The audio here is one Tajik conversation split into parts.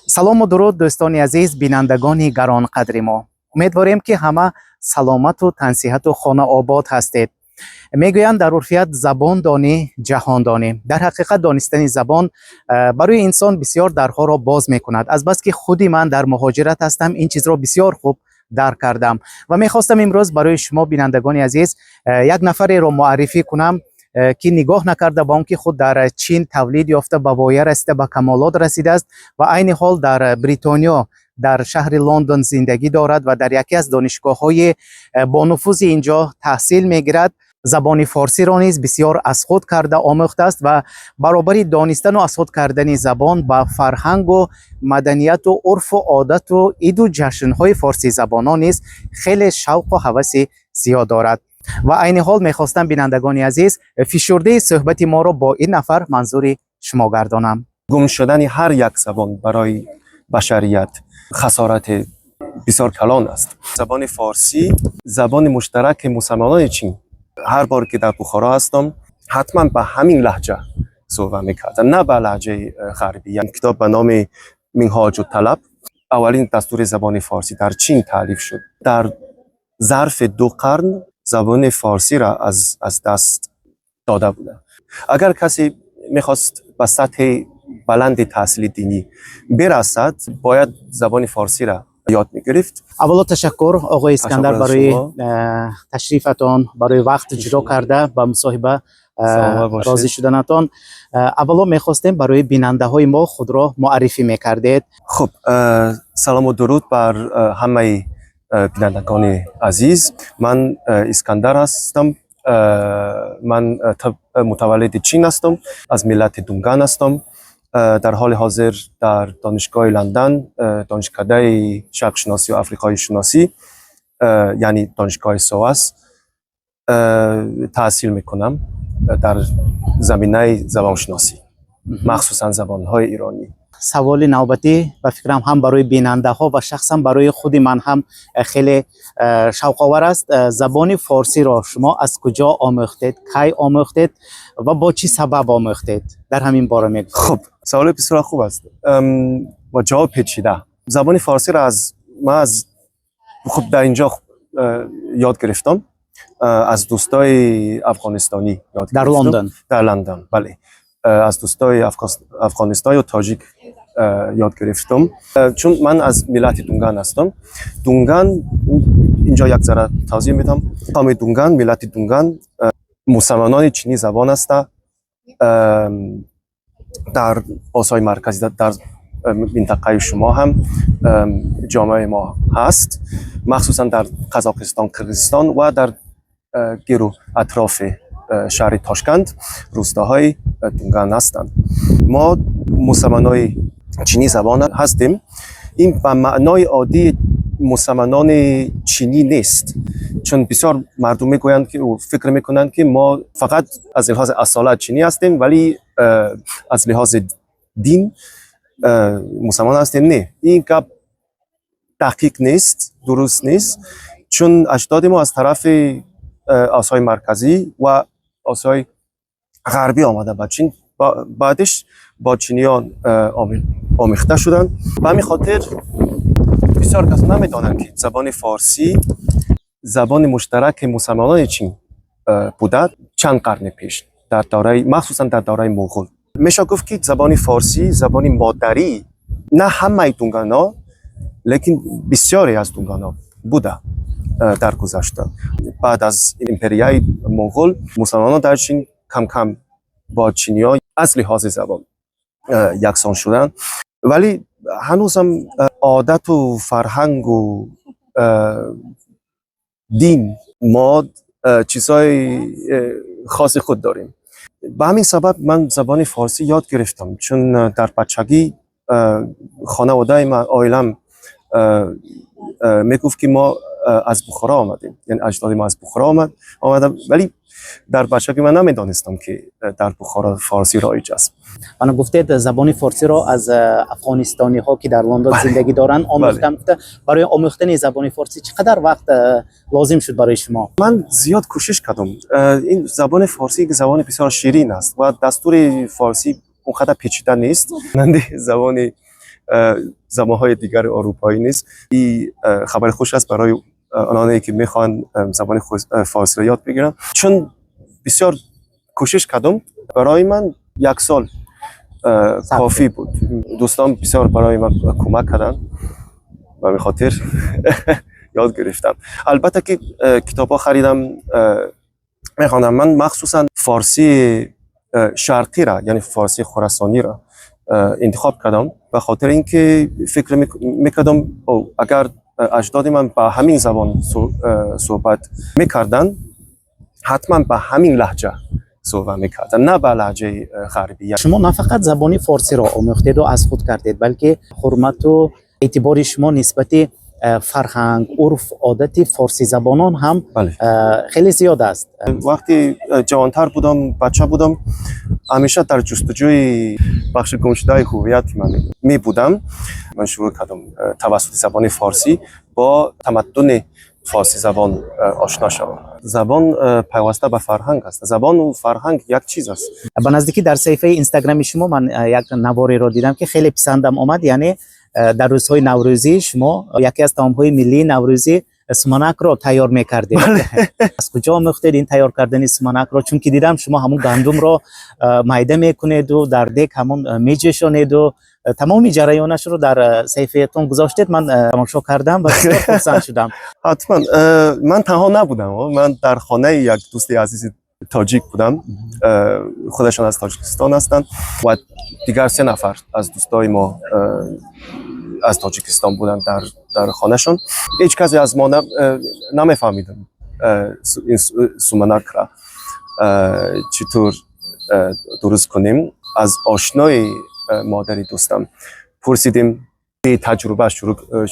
Салому дуруд, дӯстони азиз, бинандагони гаронқадри мо. Умедворем, ки ҳама саломату тансиҳату хонаобод ҳастед. Мегӯянд, дар урфият: забон донӣ, ҷаҳон донӣ. Дар ҳақиқат, донистани забон барои инсон бисёр дарҳоро боз мекунад. Азбаски худи ман дар муҳоҷират ҳастам, ин чизро бисёр хуб дарк кардам ва мехостам имрӯз барои шумо, бинандагони азиз, як нафареро муаррифӣ кунам, ки нигоҳ накарда ба он ки худ дар Чин тавлид ёфта, ба воя расида, ба камолот расидааст ва айни ҳол дар Бритониё, дар шаҳри Лондон зиндагӣ дорад ва дар яке аз донишгоҳҳои бонуфузи ин ҷо таҳсил мегирад, забони форсиро низ бисёр аз худ карда омӯхтааст ва баробари донистану аз худ кардани забон ба фарҳангу маданияту урфу одату иду ҷашнҳои форсизабонон низ хеле шавқу ҳаваси зиёд дорад. Ва айни ҳол мехостам, бинандагони азиз, фишурдаи суҳбати моро бо ин нафар манзури шумо гардонам. Гум шудани ҳар як забон барои башарият хасорати бисёр калон аст. Забони форсӣ забони муштараки мусалмонони Чин. Ҳар бор ки дар Бухоро ҳастам, ҳатман ба ҳамин лаҳҷа суҳбат мекардам, на ба лаҳҷаи ғарбӣ. Як китоб ба номи Минҳоҷу талаб, аввалин дастури забони форсӣ дар Чин таълиф шуд. Дар зарфи 2 қарн забони форсиро аз даст дода буданд. Агар касе мехост ба сатҳи баланди таҳсили динӣ бирасад, бояд забони форсиро ёд мегирифт. Аввало ташаккур, оғои Искандар, Ташаккур аз барои шумо. Ташрифатон, барои вақт ҷудо карда ба мусоҳиба Саломат бошед. розӣ шуданатон. Аввало мехостем, барои бинандаҳои мо худро муаррифӣ мекардед. Хуб, салому дуруд бар ҳамаи бинандагони азиз. Ман Искандар ҳастам. Ман мутаваллиди Чин ҳастам, аз миллати Дунган ҳастам. Дар ҳоли ҳозир дар Донишгоҳи Лондон, Донишкадаи Шарқшиносӣ ва Африқоишиносӣ, яъне Донишгоҳи СОАС, таҳсил мекунам дар заминаи забоншиносӣ, махсусан забонҳои иронӣ. Саволи навбатӣ, ба фикрам, ҳам барои бинандаҳо ва шахсан барои худи ман ҳам хеле шавқовар аст. Забони форсиро шумо аз куҷо омӯхтед, кай омӯхтед ва бо чӣ сабаб омӯхтед? Дар ҳамин бора мегуфтед. Хуб, саволи бисёр хуб аст ва ҷавоб печида. Забони форсиро аз ман аз хуб дар инҷо ёд гирифтам, аз дӯстои афғонистонӣ ёд Дар гирифтам. Лондон? Дар Лондон, бале. Аз дӯстои Афғонистон ё тоҷик ёд гирифтам. Чун ман аз миллати Дунган ҳастам. Дунган, инҷо як зарра тавзеҳ медам. Қавми Дунган, миллати Дунган мусалмонони чинӣ забон ҳаста. Дар Осиёи Марказӣ, дар минтақаи шумо ҳам ҷомеаи мо ҳаст, махсусан дар Қазоқистон, Қирғизистон ва дар гиру атрофи шаҳри Тошканд рӯстаҳои Дунган ҳастанд. Мо мусалмонои чинӣ забон ҳастем. Ин ба маънои оддии мусалмонони чинӣ нест, чун бисёр мардум мегӯянд ки фикр мекунанд, ки мо фақат аз лиҳози асолат чинӣ ҳастем, вале аз лиҳози дин мусалмон ҳастем. Не, ин гап дақиқ нест, дуруст нест, чун аҷдоди мо аз тарафи Осиёи Марказӣ ва Осиёи Ғарбӣ омада ба Чин, баъдиш бо чиниён омехта шуданд. Ба ҳамин хотир бисёр кас намедонанд, ки забони форсӣ забони муштараки мусалмонони Чин буда чанд қарни пеш, дар давраи, махсусан дар давраи муғул. Мешавад гуфт, ки забони форсӣ забони модарӣ на ҳамаи дунгано, лекин бисёре аз дунгано буда дар гузашта. Баъд аз империяи муғул мусалмонон дар Чин кам кам бо чиниҳо аз лиҳози забон яксон шуданд, вале ҳанӯзам одату фарҳангу дин мо чизҳои хоси худ дорем. Ба ҳамин сабаб ман забони форсӣ ёд гирифтам, чун дар бачагӣ хонаводаи ман, оилам мегуфт, ки мо аз Бухоро омадем, яъне аҷдоди мо аз Бухоро омада, вале дар бачагӣ ман намедонистам, ки дар Бухоро форсӣ роиҷ аст. Ана гуфтед, забони форсиро аз афғонистониҳо, ки дар Лондон зиндагӣ доранд, омӯхтам гуфта. Барои омӯхтани забони форсӣ чӣ қадар вақт лозим шуд барои шумо? Ман зиёд кӯшиш кардам. Ин забони форсӣ забони бисёр ширин аст ва дастури форсӣ он қадар печида нест, монанди забони забонҳои дигари аврупоӣ низ. Ин хабари хуш аст барои онҳое ки мехоҳанд забони форсиро ёд бигиранд, чун бисёр кӯшиш кардам, барои ман як сол кофӣ буд. Дӯстон бисёр барои ман кӯмак карданд, ба ҳамин хотир ёд гирифтам. Албатта ки китобҳо харидам, мехондам. Ман махсусан форсии шарқиро, яъне форсии хурасониро интихоб кардам, ба хотири ин ки фикр мекардам, агар аҷдоди ман ба ҳамин забон суҳбат мекарданд, ҳатман ба ҳамин лаҳҷа суҳбат мекарданд, на ба лаҳҷаи ғарбӣ. Шумо на фақат забони форсиро омӯхтеду аз худ кардед, балки ҳурмату эътибори шумо нисбати фарҳанг, урф, одати форсизабонон ҳам хеле зиёд аст. Вақте ҷавонтар будам, бача будам, ҳамеша дар ҷустуҷӯи бахши гумшудаи ҳуввияти ман мебудам. Ман шурӯъ кардам тавассути забони форсӣ бо тамаддуни форсизабон ошно шавам. Забон пайваста ба фарҳанг аст, забону фарҳанг як чиз аст. Ба наздикӣ дар саҳифаи Инстаграми шумо ман як навореро дидам, ки хеле писандам омад. Яъне дар рӯзҳои наврӯзӣ шумо яке аз таомҳои миллии наврӯзӣ, суманакро тайёр мекардед. Аз куҷо омӯхтед ин тайёр кардани суманакро? Чунки дидам, шумо ҳамун гандумро майда мекунеду дар дег ҳамон меҷӯшонеду тамоми ҷараёнашро дар саҳифаятон гузоштед. Ман тамошо кардам ва бисёр хурсанд шудам. Ҳатман. Ман танҳо набудам, ман дар хонаи як дӯсти азизи тоҷик будам, худашон аз Тоҷикистон ҳастанд, ва дигар се нафар аз дӯстои мо аз Тоҷикистон буданд дар хонашон. Ҳеҷ касе аз мо намефаҳмидем ин суманакра чӣ тур дуруст кунем. Аз ошнои модари дӯстам пурсидем, бетаҷруба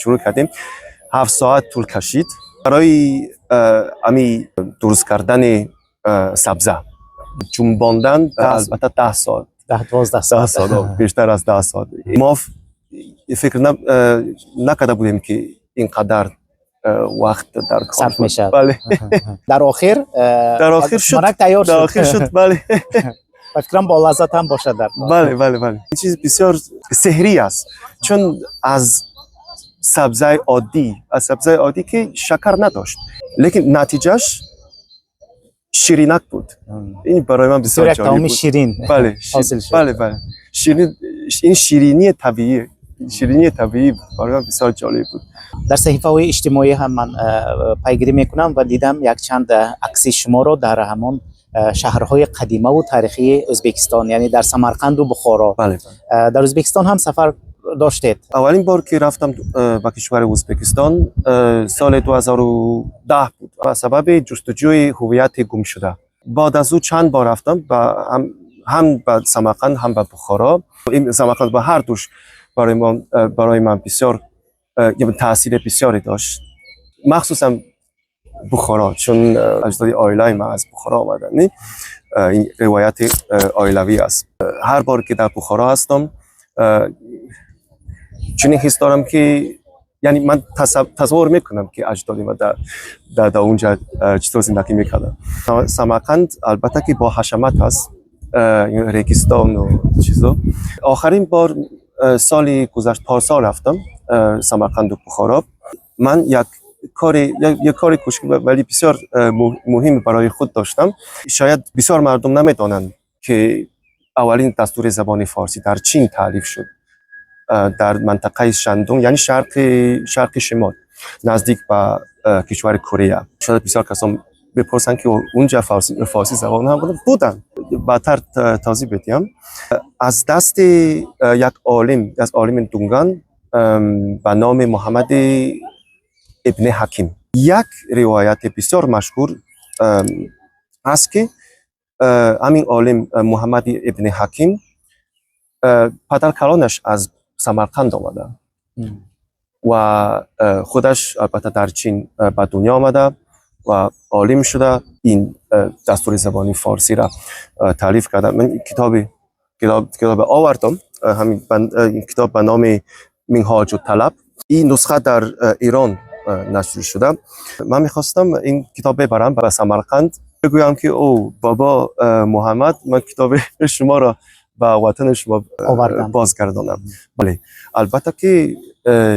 шурӯъ кардем. 7 соат тӯл кашид барои ами дуруст кардани сабза. Ҷунбондан албатта 10 соат. 10-12 10 соат. Соат, бештар аз 10 соат. Мо фикр накарда будем, ки ин қадар вақт дар кор сарф буд. Мешавад. Бале. Дар охир Дар охир шуд. суманак тайёр Дар шуд. охир шуд, бале. Ба фикрам, бо лаззат ҳам бошад дар Бале, ин чиз бисёр сеҳрӣ аст, чун аз сабзаи оддӣ, ки шакар надошт, лекин натиҷаш ширинак буд. Ин барои ман бисёр бисёр як ҷолиб таоми буд. Ширин бале ҳосил шуд. Бале, ширин, ин ширинии табиӣ барои ман бисёр ҷолиб буд. Дар саҳифаҳои иҷтимоӣ ҳам ман пайгирӣ мекунам ва дидам якчанд акси шуморо дар ҳамон шаҳрҳои қадимаву таърихии Ӯзбекистон, яъне дар Самарқанду Бухоро. Бале. Дар Ӯзбекистон ҳам сафар доштед? Аввалин бор ки рафтам ба кишвари Ӯзбекистон, соли 2010 буд, ба сабаби ҷустуҷӯи ҳуввияти гумшуда. Баъд аз ӯ чанд бор рафтам ҳам ба Самарқанд, ҳам ба Бухоро. Ин Самарқанд ба ҳар душ барои ман бисёр таъсири бисёре дошт, махсусан Бухоро, чун аҷдоди оилаи ман аз Бухоро омаданд. Ин ривояти оилавӣ аст. Ҳар бор ки дар Бухоро ҳастам, чунин ҳис дорам, ки яъне ман тасаввур мекунам, ки аҷдоди ман дар онҷа чӣ тавр зиндагӣ мекарданд. Самарқанд албатта ки бо ҳашамат аст, ин регистону чизо. Охарин бор соли гузашт, парсол рафтам Самарқанду Бухоро. Ман як кори кӯчик, вале бисёр муҳим барои худ доштам. Шояд бисёр мардум намедонанд, ки аввалин дастури забони форсӣ дар Чин таълиф шуд, дар мантақаи Шандун, яъне шарқи шимол, наздик ба кишвари Корея. Шояд бисёр касон бипурсанд, ки унҷа форсӣ забон ҳам буданд. Баъдтар тавзеҳ بدиҳам. Аз дасти як олим, аз олими дунган ба номи Муҳаммади ибни Ҳаким. Як ривояти бисёр машҳур ҳаст, ки ҳамин олим Муҳаммади ибни Ҳаким падаркалонаш аз Самарқанд омада ва худаш албатта дар Чин ба дунё омада ва олим шуда, ин дастури забони форсиро таълиф карда. Ман китобе овардам, ҳамин ин китоб ба номи Минҳоҷу талаб. Ин нусха дар Эрон нашр шуда. Ман мехостам ин китоб бибарам ба Самарқанд, бигӯям, ки о бобо Муҳаммад, ман китоби шуморо به وطن شما آوردم. بازگردانم. بله، البته که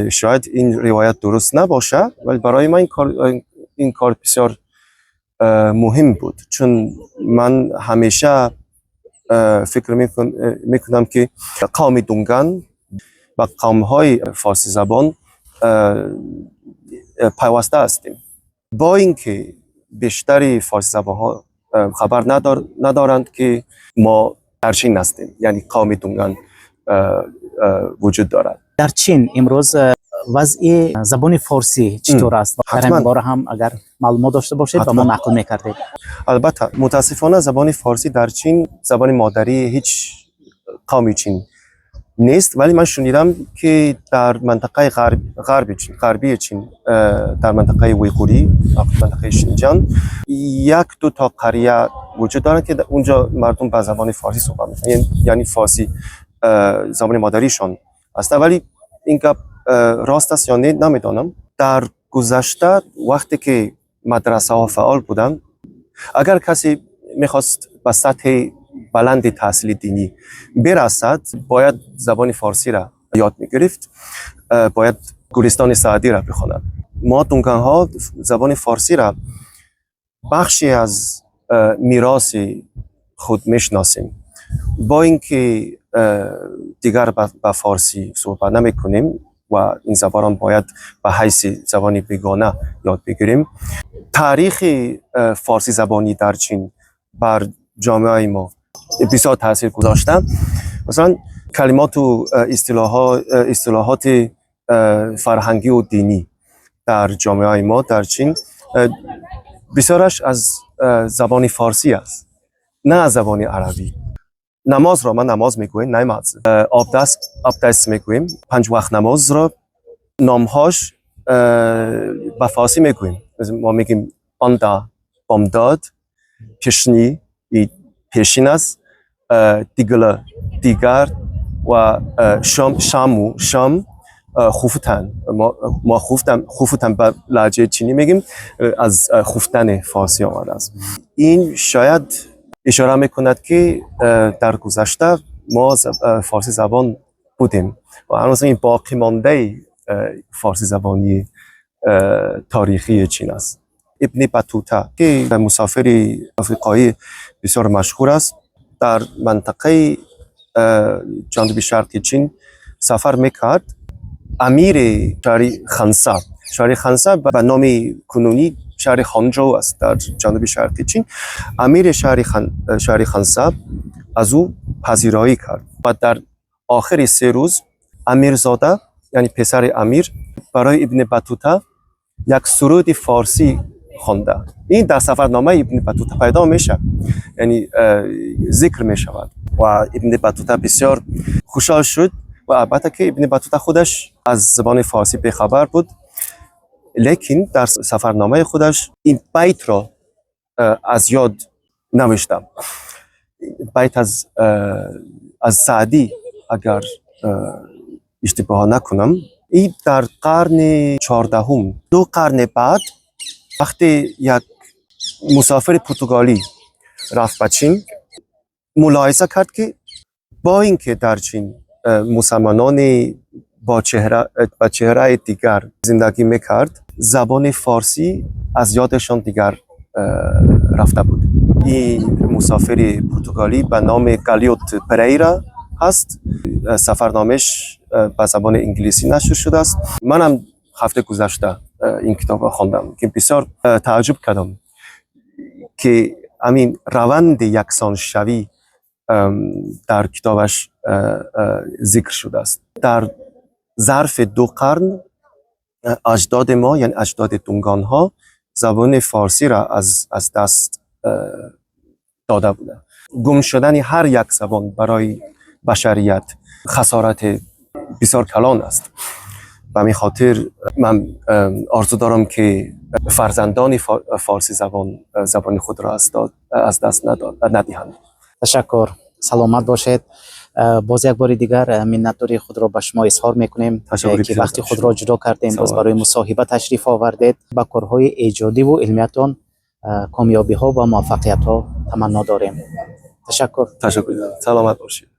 شاید این روایت درست نباشه، ولی برای من این کار بسیار مهم بود، چون من همیشه فکر میکنم که قوم دونگان و قوم های فارسی زبان پیوسته هستیم، با اینکه بیشتری فارسی زبان ها خبر ندارند که ما در چین هستیم، یعنی قوم دونگان وجود دارد. Дар Чин имрӯз вазъи забони форсӣ чӣ тур аст? Дар ҳамин бора ҳам агар маълумот дошта бошед, ба мо нақл мекардед. البته، متاسفانه زبان فارسی در چین زبان مادری هیچ قومی چین نیست، ولی من شنیدم که در منطقه غربی چین، در منطقه ویغوری، منطقه شینجان، یک دو تا قریه وجود دارند که اونجا مردم به زبان فارسی صحبت میکنن، یعنی فارسی زبان مادریشان است. ولی این گپ راست است یا نه، نمیدانم. در گذشته وقتی که مدرسه ها فعال بودند، اگر کسی میخواست به سطح بلند تحصیل دینی برسد، باید زبان فارسی را یاد میگرفت، باید گلستان سعدی را بخواند. ما دونگان ها زبان فارسی را بخشی از میراث خود میشناسیم، با اینکه دیگر به فارسی صحبت نمیکنیم و این زبان باید به حیث زبان بیگانه یاد بگیریم. تاریخ فارسی زبانی در چین بر جامعه ما بسیار تاثیر گذاشته. مثلا کلمات و اصطلاحات فرهنگی و دینی در جامعه ما در چین بسیارش از زبان فارسی است، نه از زبان عربی. نماز را ما نماز میگوییم، نماز. آبدست آبدست میگوییم. پنج وقت نماز را نامهاش به فارسی میگوییم. ما میگیم آندا، بامداد، پیشنی، پیشین است، دیگله، دیگر و شام، شامو، شام، خفتن. ما خفتن، خفتن به لهجه چینی میگیم، از خفتن فارسی آمده است. این شاید اشاره میکند که در گذشته ما فارسی زبان بودیم و هنوز این باقی مانده فارسی زبانی تاریخی چین است. ابن بطوطه که مسافر افریقایی بسیار مشهور است، در منطقه جانب شرقی چین سفر میکرد. امیر شهر خنسا، شهر خنسا به نام کنونی شهر هانجو است در جانب شرقی چین، امیر شهر خنسا از او پذیرایی کرد و در آخر 3 روز امیرزاده، یعنی پسر امیر، برای ابن بطوطه یک سرود فارسی خوانده. این در سفرنامه ابن بطوطه پیدا میشه، یعنی ذکر میشود و ابن بطوطه بسیار خوشحال شد. و البته که ابن بطوطه خودش از زبان فارسی بیخبر بود، لیکن در سفرنامه خودش این بیت را از یاد نوشته. بیت از سعدی، اگر اشتباه نکنم. این در قرن 14، دو قرن بعد، وقتی یک مسافر پرتغالی رفت به چین، ملاحظه کرد که با اینکه در چین مسلمانان با چهره دیگر زندگی میکرد، زبان فارسی از یادشان دیگر رفته بود. این مسافر پرتغالی به نام گالیوت پریرا هست. سفرنامش به زبان انگلیسی نشر شده است. منم هفته گذشته این کتاب را خواندم که بسیار تعجب کردم که همین روند یکسان شوی در کتابش ذکر شده است. در ظرف 2 قرن اجداد ما، یعنی اجداد دونگان ها، زبان فارسی را از دست داده بوده. گم شدن هر یک زبان برای بشریت خسارت بسیار کلان است. به همین خاطر من آرزو دارم که فرزندان فارسی زبان زبان خود را از دست ندهند. Ташаккур, саломат бошед. Боз як бори дигар миннатдории худро ба шумо изҳор мекунем, Ташаккури ки бисёр вақти ба худро шумо. Ҷудо кардем, боз Саломат барои бошед. Мусоҳиба ташриф овардед. Ба корҳои эҷодиву илмиятон комёбиҳо ва муваффақиятҳо таманно дорем. Ташаккур. تشکر، سلامت باشید.